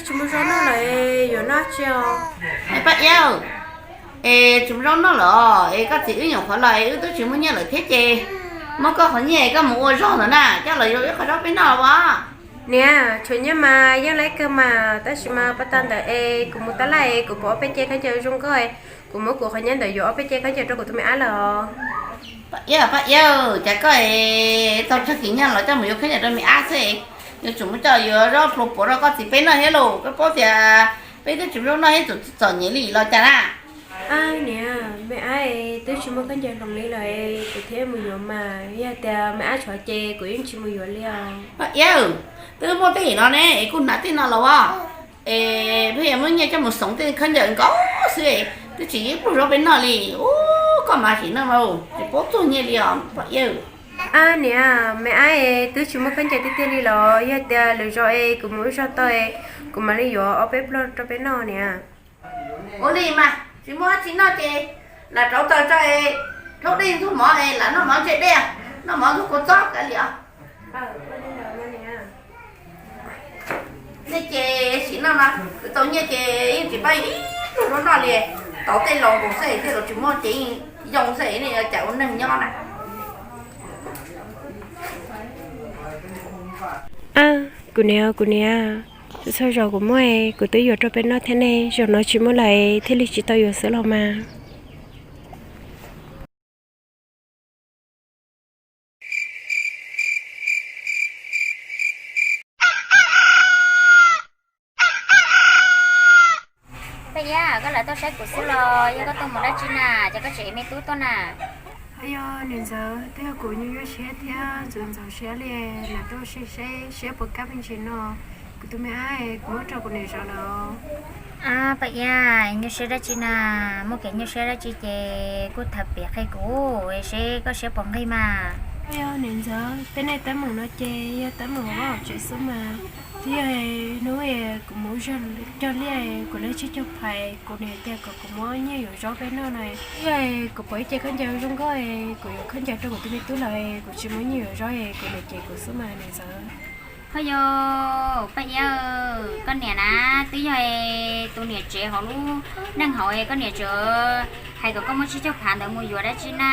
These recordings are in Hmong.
Tsis muaj zaub noj lawm, yuav noj tsi os? Paj Iab, es tsis muaj zaub noj lawm es koj txiv wb nyuam qhuav los es wb twb tsis muaj nyiaj lawm thiab ces muab koj qhov nyiaj koj mus ua zog ntawd na, coj los yuav ib qho zaub peb noj los as. Niam, tshuav nyiaj mas yeej laib kawg mas, tab sis mas pas tas ntawd es kuv mus tab laj es kuv pom ob peb ce khaub ncaws zoo nkauj, kuv muab kuv qhov nyiaj ntawd yuav ob peb ce khaub ncaws rau kuv tus me ab lawm. Paj Iab, Paj Iab, cas koj es tau tsawg kiag nyiaj los coj mus yuav khaub ncaws rau me ab xwb, yuav tsum muab coj yuav zaub pluas puav rau koj txiv peb noj thiab los? Koj paub tias peb twb tsis muaj zaub noj thiab, txom nyem li los cas na? Niam, me ab twb tsis muaj khaub ncaws hloov li lawm, kuv thiaj mus yuav mas, yog tias me ab tshuav ces kuv yeej tsis mus yuav li os. Paj Iab, twb muaj tej no ne es kuj hnav tej no los as, es pheej yuav muab nyiaj coj mus xoov tej khaub ncaws nkaus xwb, twb tsis yuav pluag zaub peb noj li. Ub, koj mas sim neej no tsis paub txog nyiaj li os Paj Iab. Ab niam, me ab twb tsis muaj khaub ncaws tiag tiag li los? Yog tias lwm zaus es kuv mus ua zog tau, kuv mam li yuav ob peb pluag rau peb noj niam. Ua li mas tsis muaj dab tsi noj ces lam rauv taws tso, rhaub dej ntxuag mov es lam noj mov ntse dej, noj mov ntxuag kua txob kav liam. Nej ces sim no no kwv tau nyiaj ces yeej tsis pab ib pluag zaub noj li, tau tej laus nkaus xwb thiaj los tsis muaj ces yeej yoo xwb, nej cas ua neeg nyob na. Ab, kuv niam, kuv niam, txhua zaus kuv muaj kuv twb yuav rau peb noj thiab ne, zaum no tsis muaj lawm thiaj li tsis tau yuav xwb los mas. Paj Iab, koj lam tuaj saib kuv xwb los yog koj tuaj mus dab tsi na, ces koj tseem me tub tuaj na? Yog niam ntxawm, twb yog kuv nyuaj nyuaj siab thiab ntxhov ntxhov siab li, lam tuaj saib saib siab puas kaj me ntsis no. Kuv tus me ab kuv muab rau kuv niam zov lawm. Ab Paj Iab, nyuaj siab dab tsi na? Muaj kev nyuaj siab dab tsi ces kuj tham piav qhia kuv seb koj siab puas nqig mas. Yog niam ntxawm, tej nej teeb meem no ces yog teeb meem hauv vaj hauv tsev xwb mas. Twb yog hnub kuv mus ua zog cog liaj, kuv lawv tsib caug phais, kuv niam tias kom kuv muab nyiaj yuav zaub peb noj no. Twb yog kuv pom ib ce khaub ncaws zoo nkauj, kuv yuav khaub ncaws rau kuv tus me tub lawm, kuv tsis muaj nyiaj yuav zaub, kuv niam cem kuv xwb mas niam ntxawm. Ho yog Paj Iab, koj niam na, twb yog tus niam tsev hauv lub neej hauv, koj niam tsev hais kom koj muab tsib caug phav ntawd mus yuav dab tsi na?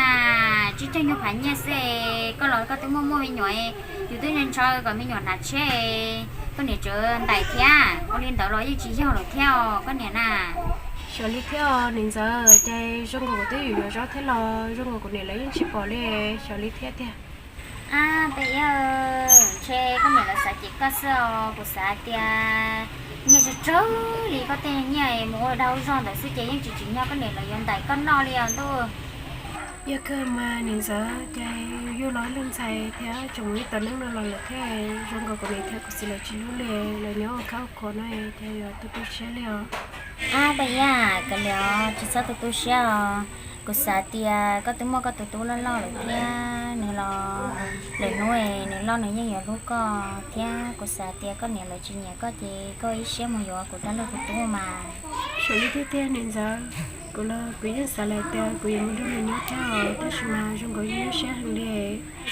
Tsib caug nyuag phav nyiaj xwb, koj los koj twb muaj muaj me nyuam, yus twb ntshaw kom me nyuam hnav tsheb, koj niam tsev ntais thiab. Ua li ntawd los yeej tsis yog lawm thiab os koj niam na. Xyov li thiab os niam ntxawm, ces zoo nkaus kuv twb yuav yuav zaub thiab los zoo nkaus kuv niam lawv yeej tsis pom li, xyov li thiab tiag. Ab Paj Iab, ntshe koj niam lawv xav cem koj xwb os. Kuv xav tias nyiaj tsawg tsawg li, koj tej nyiaj mus ua dab ua zog ntawd xwb ces yeej tsis tsim nyog koj niam lawv yuav ntais koj noj li os ntuj. Yog kawg mas niam ntxawm, ces yus los leej ntxhais thiab tseem mus ib tag neej no los lawm thiab, zoo nkaus kuv niam thiab kuv txiv lawv tsis hlub li, lawv nyob ua khab ua khuav no ces yus tu tu siab li os. Ab Paj Iab, kav liam, tsis txhob tu tu siab os. Kuv xav tias koj twb muaj koj tus tub loj loj lawm thiab, nws los lwm hnub nws loj nws yeej yuav hlub koj thiab. Kuv xav tias koj niam lawv tsis nyiam koj ces koj ib siab mus yuav kuv dab laug tus tub mas. Xyov li tiag tiag niam ntxawm, kuv los kuv yeej xav lawm tias kuv yuav mus nrog nws nyob thiab os, tab sis mas zoo nkaus yeej nyuaj siab heev li.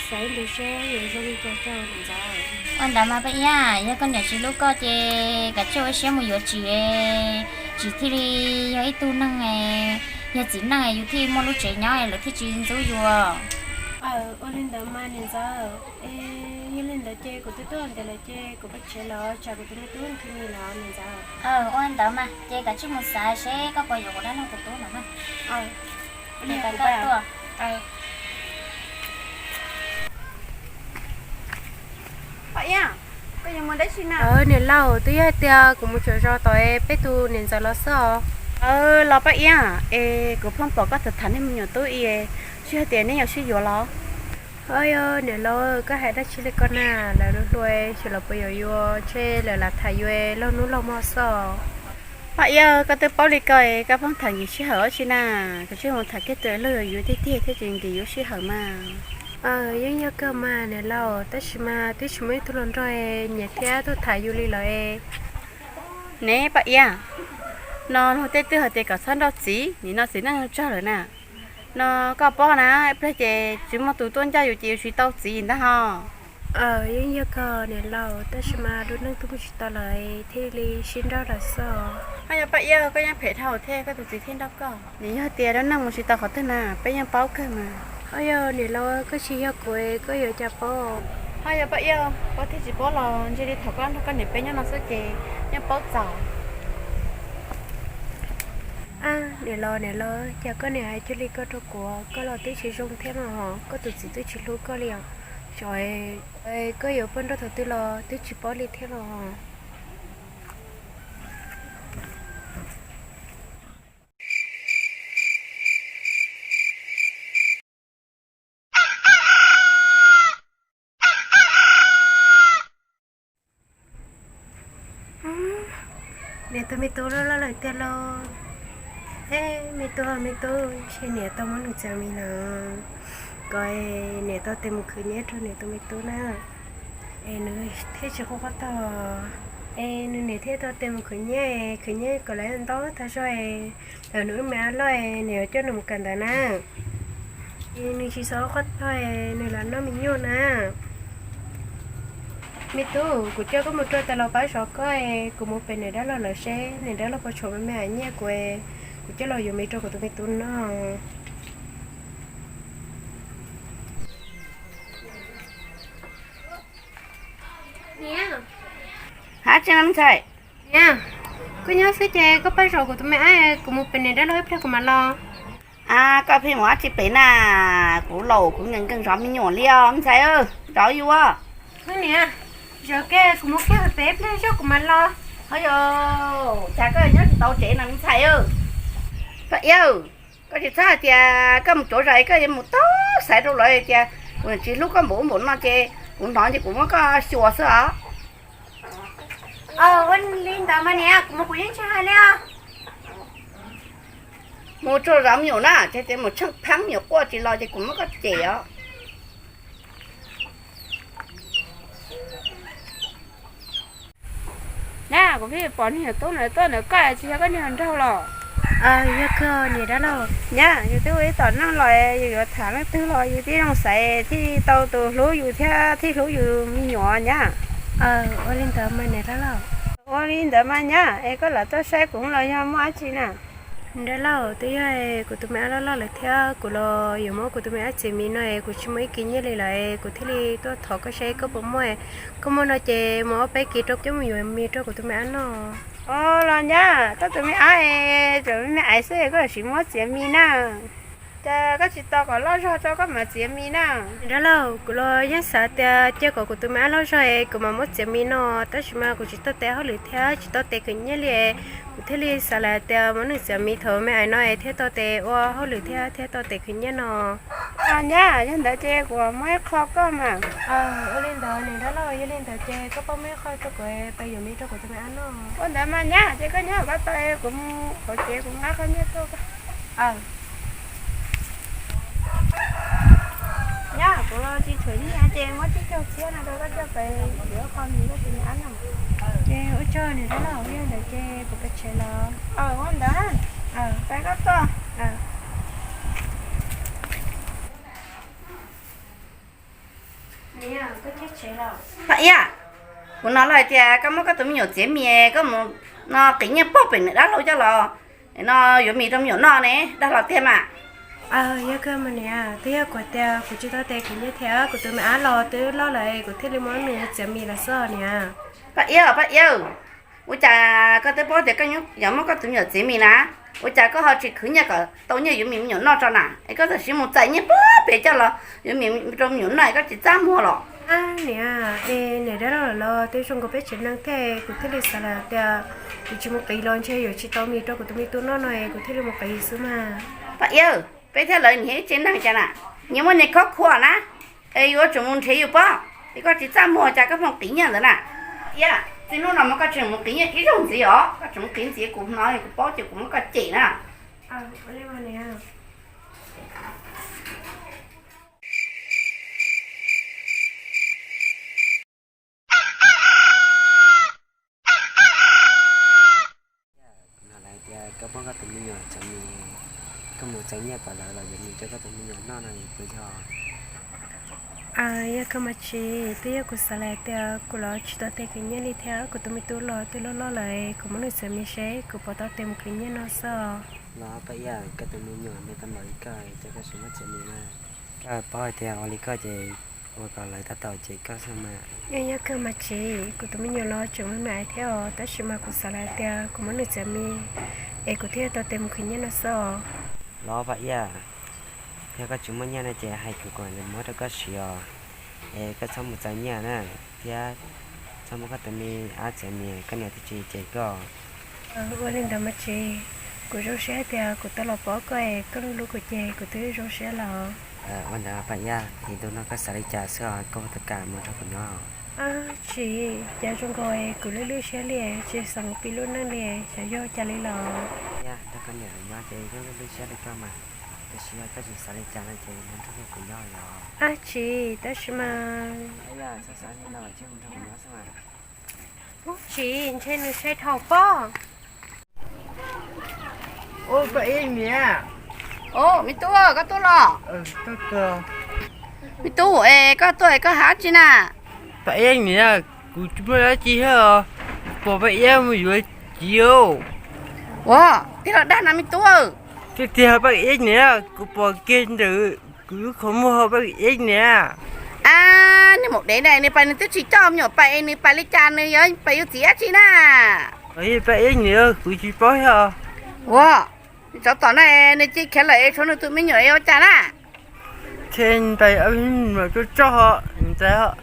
Xav ib ntus seb yuav zoo li cas rau niam ntxawm. Ua ntawd mas Paj Iab, yog koj niam tsis hlub koj ces kav tsij ua siab mus yuav tsis, tsis thiaj li yog ib tug neeg, yog txiv neej yus thiaj muaj lub tsev nyob lawv thiaj tsis ntxub yus. Aw, ua li ntawd mas niam ntxawm, yog li ntawd ces kuv twb tuaj ntev lawm ces kuv pais tsev lawm, tsam kuv tus me tub nthi mis lawm niam ntxawm. Aw, ua li ntawd mas ces kav tsij mus xav seb koj puas yuav kuv dab laug tus tub ntawd na. Aw, ua li ntawd koj tuaj. Paj Iab, koj yuav mus dab tsi na? Niam laus, twb yog hais tias kuv mus tsom zos tom peb tus niam ntxawm los xwb os. Aw, los Paj Iab, es kuv pheej pom koj tham tham nej me nyuam tub i, tsis yog tias neb yuav sib yuav los? Aw, yog niam laus, koj hais dab tsi li ko na? Lawv hluas hluas xyov lawv puas yuav yuav, ntshe lawv lam tham yuav laug hnub laug hmo xwb. Paj Iab, koj twb paub li ko, koj pheej tham nkim sij hawm ua tsi na? Kav tsij mus tham kiag tus luag yuav tiag tiag thiaj tsis nkim yuav sij hawm mas. Yeej yog kawg mas niam laus, tab sis mas twb tsis muaj ib tug hluas nraug nyiam thiab tuaj tham yus li lawm. Ne Paj Iab, no luag tej twg hais tias kom txhob nrauj txiv, nim no txiv neej tsawg lawm na? No koj paub na, ib pliag ces tsis muaj tus tuaj ncaj yus ces yus tsis tau txiv ntag hos. Aw, yeej yog kawg niam laus, tab sis mas lub neej twb mus tsis tau lawm thiaj li sib nrauj lawm xwb. Ho yog Paj Iab, koj yeej phem dhau thiab koj tus txiv thiaj nrauj koj. Nws yog tias lub neej mus tsis tau qhov twg na, peb yeej paub kawg mas. Ho yog niam laus, koj tsis yog kuv, koj yuav cas paub? Ho yog Paj Iab, paub thiab tsis paub los ntshe li thaum koj nrog koj niam peb nyob no xwb ces yeej paub txaus. Ab, niam laus, niam laus, cas koj niam hais cuag li ko rau kuv, koj los twb tsis zoo thiab los koj tus txiv twb tsis hlub koj li os. Xyov koj yuav poj nrauj thaum twg los twb tsis paub li thiab los. Niam tus me tub loj loj lawm tiag lauj. Es me tub, me tub, ntshe niam tau muab nws txiv mis lawm. Kom niam tau tes mus khwv nyiaj rau niam tus me tub na. Es nws thiaj tsis quaj quaj tag. Es nws niam thiaj tau tes mus khwv nyiaj, khwv nyiaj kom lawv ntau tag zog. Lawv nws wb me ab loj, nws yuav coj nws mus kawm ntawv na. Es nws tsis txhob quaj tag, nws lam noj me nyuam na. Me tub, kuv coj koj mus rau tas los pab zov koj, kuv mus pem niam dab laug lawv seb niam dab laug puas tshuav me me hais nyiaj kuv, kuv coj los yuav mis rau kuv tus me tub noj. Hab tsi ntxhais? Niam, koj nyob xwb ces koj pab zov kuv tus me ab, kuv mus pem niam dab laug ib pliag kuv mam los. A, koj pheej mus dab tsi pem na? Kuv laus kuv nkees nkees zov me nyuam li os ntxhais, zov yus. Niam, zov kiag, kuv mus kiag pem ib pliag zog kuv mam los. Ho yog, cas koj nyob tsis tau tsev no me ntxhais? Paj Iab, koj tsis txhob hais tias koj mus cuav zos es koj yuav mus tau xaiv rau lawv tias kuv tsis hlub koj npaum ub npaum no ces kuv hnov ces kuv muab koj xyuas xwb os. Ua li ntawd mas niam, kuv mus kuv yeej tsis hais li os. Mus tsuag zov me nyuam na, ces tias mus tsheej pheeb me nyuam quaj tsis los ces kuv muab koj cem os. Nyab, kuv pheej pom niag tub ntawd tuaj ntawm koj, tsis yog koj niag hluas nraug los? Yog kawg niam dab laug. Nyab, yus twb ua ib tom neej los, yus yuav tham leej twg los yus thiaj zoo xaiv thiaj tau tus hlub yus thiab thiaj hlub yus me nyuam nyab. Ua li ntawd mas niam dab laug. Ua li ntawd mas nyab, es koj lam tuaj saib kuv los yog muaj dab tsi na? Niam dab laug, twb yog kuv tus me ab loj loj lawm thiab kuv los yuav muab kuv tus me ab txiav mis no es kuv tsis muaj ib kis nyiaj li lawm, kuv thiaj li tuaj thov koj saib koj puas muaj. Koj muaj no ces muab ob peb kis rau coj mus yuav mis rau kuv tus me ab noj. Os, los nyab, koj tus me ab es tseem me me aiv xwb koj lam sis muab txiav mis na. Cas koj tsis tos kom loj zog tso koj mam txiav mis na? Niam dab laug, kuv los yeej xav tias cia kom kuv tus me ab loj zog es kuv mam muab txiav mis no, tab sis mas kuv tsis tau tes hauj lwm thiab tsis tau tes khwv nyiaj li, kuv thiaj li xav lawm tias muab nws txiav mis thaum me aiv no es thiaj tau tes ua hauj lwm thiab thiaj tau tes khwv nyiaj no. Nyab, yog ntawd ces kuv muab ib qho koj mas. Ua li ntawd niam dab laug, yog li ntawd ces koj pab muab ib qho rau kuv, kuv yuav mis rau kuv tus me ab noj. Ua ntawd mas nyab, ces koj nyob koj tau, kuv mus hauv tsev kuv nqa qhov nyiaj tuaj. Nyab, kuv los tsis tshuav nyiaj ces muab tsib caug txhiab no rau koj coj pem yuav qho mis rau tus me ab noj. Ces ua tsaug niam dab laug, yog ntawd ces kuv pais tsev los. Ua ntawd, peb koj tuaj. Paj Iab, kuv hnov lawm hais tias koj muab koj tus me nyuam txiav mis, koj mus no qiv nyiaj pog pem niam dab laug coj los no yuav mis rau me nyuam noj ne, dag los tiag mas. Yog kawg mas niam, twb yog kuv tias kuv tsis tau tes khwv nyiaj thiab kuv tus me ab los twb loj lawm kuv thiaj li muab nws txiav mis los xwb niam. Paj Iab, Paj Iab, ua cas koj twb paub tias koj yuav muab koj tus me nyuam txiav mis na, ua cas koj ho tsis khwv nyiaj kom tau nyiaj yuav mis me nyuam noj tso na, es koj tam sim mus txais nyiaj pog pem coj los yuav mis rau me nyuam noj es koj tsis txaj muag los? Niam, es niam dab laug los twb zoo nkaus peb tsev neeg thiab, kuv thiaj li xav lawm tias kuv tsis mus qiv los ntshe yuav tsis tau mis rau kuv tus me tub noj no es kuv thiaj li mus qiv xwb mas. Paj Iab, peb thiab lawv niag ib tsev neeg cas na, nyias muaj nyias khob khuas na, es yuav tsum mus nrhiav yus pob, es koj tsis txaj muag cas koj pheej qiv nyiaj ntawd na. Iab, txij hnub no mas koj tseem mus qiv nyiaj ib zaug ntxiv os, koj tseem mus qiv ntxiv kuv hnov kuv paub ces kuv muab koj cem na. Kuv hnov lawv tias koj muab koj tus me nyuam txiav mis, koj mus txais nyiaj kom lawv los yuav mis rau koj tus me nyuam noj no es puas yog? Yog koj mas txiv, twb yog kuv xav lawm tias kuv los tsis tau tes khwv nyiaj li thiab, kuv tus me tub los twb loj loj lawm, kuv muab nws txiav mis seb kuv puas tau tes mus khwv nyiaj no xwb. Los Paj Iab, koj tus me nyuam me tau npaum li koj, cas koj tsis muab txiav mis na? Koj paub hais tias ua li koj ces ua kom lawv tab tom cem koj xwb mas. Yog kawg mas txiv, kuv tus me nyuam los tseem me me thiab os, tab sis mas kuv xav lawm tias kuv muab nws txiav mis es kuv thiaj tau tes mus khwv nyiaj no xwb os. Los Paj Iab, yog koj tsis muaj nyiaj no ces hais kuv kom muab rau koj siv os, es koj txhob mus txais nyiaj na, thiab txhob muab koj tus me ab txiav mis, koj niam thiaj tsis cem koj. Ua li ntawd mas txiv, kuv zoo siab tias kuv tau los pom koj es koj hlub hlub kuv ces kuv twb zoo siab lawm. Ua ntawd Paj Iab, es ntu no koj xav li cas xwb os, koj puas tau kam mus nrog kuv nyob? Txiv, cas zoo nkaus kuv lwj lwj siab li, tsis xav mus pib lub neej li, xyov yog cas li los. Yog nrog koj niam nyob ces yeej lwj lwj siab li koj mas, tiam sis yog koj tsis xav li cas no ces mus nrog kuv nyob los. Txiv, tab sis mas. Yog xav xav li no ces mus nrog kuv nyob xwb mas. Ub txiv, ntshe nws sai dhau pob. Ub, Paj Iab niam. Ub, me tub, koj tuaj los? Me tub, es koj tuaj es koj hais dab tsi na? Paj Iab niam, kuv tsis muaj dab tsi thiab os, kuv pom Paj Iab mus yuav txiv. Ua, tij laug dag no me tub. Tiag tiag Paj Iab niam, kuv pom kiag ntawm kuv lub qhov muag Paj Iab niam. Ab, niag maum dev na, nws pais nws twb tsis coj me nyuam pais, nws pais li cas nws yuav pais yuav txiv dab tsi na? Paj Iab niam, kuv tsis paub thiab. Ua, tsov tom na, nws cia khiav lawm es tshuav nws tus me nyuam es ua cas na? Tshe pais ob me nyuam tuaj tso ntxais.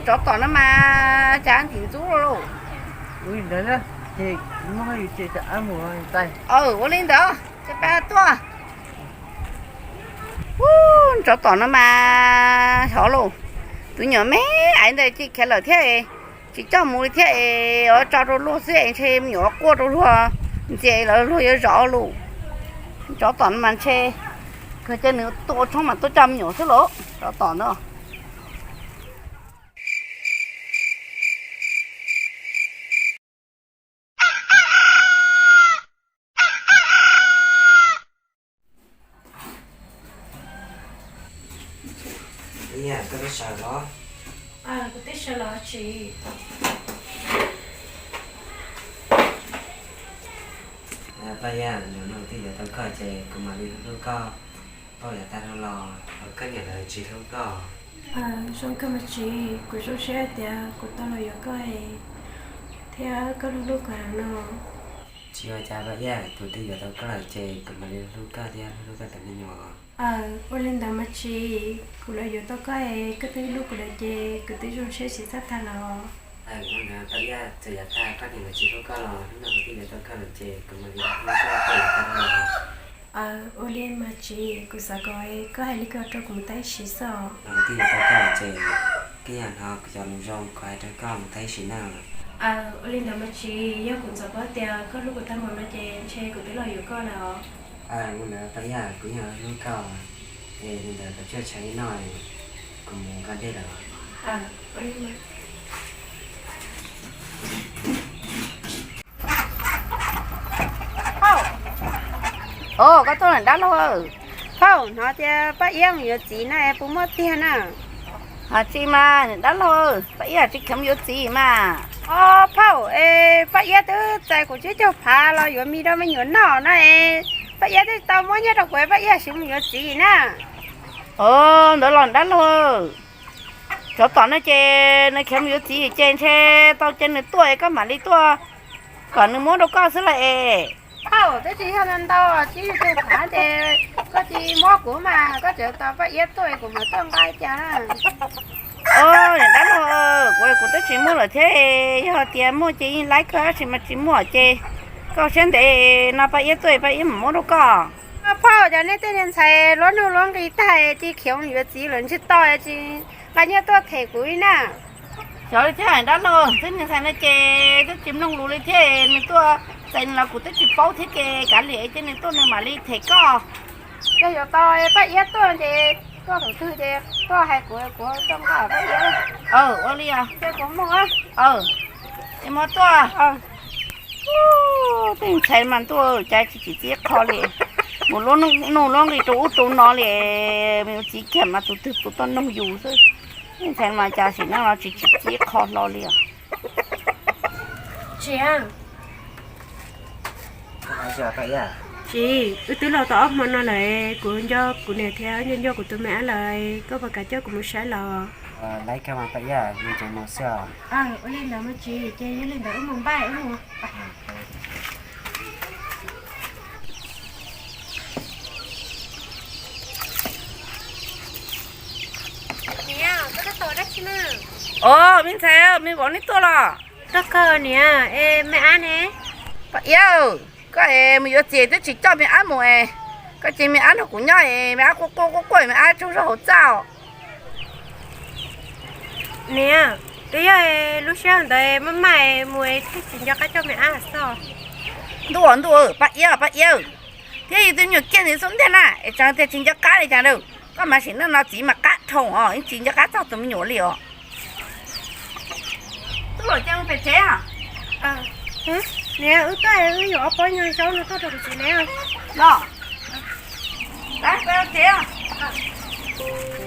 Tsov tom no mas cas ntim ntxub lauj. Ua li ntawd, ces muab yus ces mus ntxais. Ua li ntawd ces pab tuaj. Tsov tom no mas xyov lauj, tus nyuam me aiv ntawd cia khiav lawm thiab, tsis coj mus li thiab es tso rau luag xwb es ntshe me nyuam quaj rau luag ntxias lawv luag yuav zov lauj. Tsov tom no mas ntshe kawg cia nws tuaj ua tshoob mas tuaj coj me nyuam xwb lauj, tsov tom no. Koj twb sawv los? Kuv twb sawv los tsis. Paj Iab, hnub no kuv twb yuav tau koj ces kuv mam li hlub hlub koj. Paub yav tag dhau los koj niam lawv tsis hlub koj. Zoo kawg mas txiv, kuv zoo siab tias kuv tau los yuav koj thiab koj hlub hlub kuv heev no. Tsis ua cas Paj Iab, kuv twb yuav tau koj lawm ces kuv mam li hlub koj thiab hlub koj tus me nyuam. Ua li ntawd mas txiv, kuv los yuav tau koj es koj twb hlub kuv lawm ces kuv twb zoo siab tsis txhob tag los. Ua ntawd Paj Iab, txawm yav tag koj niam lawv tsis hlub koj los hnub no kuv twb yuav tau koj lawm ces kuv mam li hlub koj tau yav tag los. Ua li mas txiv, kuv xav kom koj hais li ko rau kuv mus tau ib sim xwb. Kuv twb yuav tau koj lawm ces koj yog hnov kuv cov lus zoo kuv hais rau koj mus tau ib sim na. Ua li ntawd mas txiv, yog kuv ntxov paub tias koj hlub kuv tag npaum no ces ntshe kuv twb los yuav koj lawm os. Ua ntawd Paj Iab, kuv yeej hlub koj, es li ntawd koj tsuas tshav li no, kuv mus nqa dej lawm. Au, koj tuaj lawm dab laug. Phauj, hnov tias Paj Iab mus yuav txiv na, puas muaj tiag na? Hais tsis mas dab laug, Paj Iab tsis khiav mus yuav txiv mas. Au phauj, es Paj Iab twb txais kuv tsib caug phav los yuav mis rau me nyuam noj na es, Paj Iab twb tau muab nyiaj rau kuv, Paj Iab tsis mus yuav txiv na. Au, ntawd los dab laug, tsov tom no ces nws khiav mus yuav txiv ces ntshe tau cia nws tuaj es koj mam li tuaj kom nws muab rau koj xwb lauj es. Phauj, twb tsis yog ntau ntau, tsib caug phav ces koj cia li muab kuv mas, koj tseem tos Paj Iab tuaj kuv mam tuaj nqa cas na. Au, niam dab laug, kuv kuv twb tsis muaj lawm thiab, yog tias muaj ces yeej laib koj, tab sis mas tsis muaj ces koj siab ntev no Paj Iab tuaj Paj Iab mam muab rau koj. Phauj, cov nej tej niag ntxhais luab nuj luab nqi tag cia li khiav mus yuav txiv lawm ntshe tau tsis nqa nyiaj tuaj them kuv li na. Xyov li thiab dab laug, twb niag ntxhais no ces twb tsis mloog lus li thiab, nws tuaj txais nws los kuv twb tsis paub thiab ces kav liam cia nws tuaj nws mam li them koj. Yog yuav tau Paj Iab tuaj ces koj thaum twg ces koj hais kuv, kuv tuaj nqa Paj Iab. Ua li os. Ces kuv mus. Es mus tuaj. Tej ntxhais mas ntuj, cas tsis tsim txiaj qho li. Mus luaj nug luaj nqis rau ub rau no li, me txiv kiag mas tus twg puas tuaj nug yus xwb. Ntxhais mas cas sim neej no tsis tsim txiaj qho hlo li os. Tsis, wb twb los tau ob hmo no lawm, kuv nco kuv niam thiab nco nco kuv tus me ab lawm, koj puas kam coj kuv mus saib los? Ua li ntawd mas tsis ces yog li ntawd wb mus npaj wb mus. Niam, koj tuaj tau dab tsi na? Os, me ntxhais, me vauv nej tuaj los? Tuaj kawg niam, es me ab ne? Paj Iab, koj es mus yuav txiv twb tsis coj me ab mus es, koj cia me ab nrog kuv nyob es me ab quaj quaj quaj quaj, me ab tsaug zog hauv txaj os. Niam, twb yog lub sij hawm ntawd maj maj mus thiaj tsis nco qab coj me ab xwb. Ntuj, ntuj, Paj Iab, Paj Iab, thiab yus tus me nyuam kiag ntawd xub ntiag na es tsam tias tsis nco qab li cas na. Koj mas sim neej no txiv mas qab dhau os, yeej tsis nco qab txog tus me nyuam li os. Tub los cia mus pem tsev. Niam, wb tuaj, wb yuav ob pob nyuag zaub no tuaj rau kuv txiv ne. Los, peb mus tsev.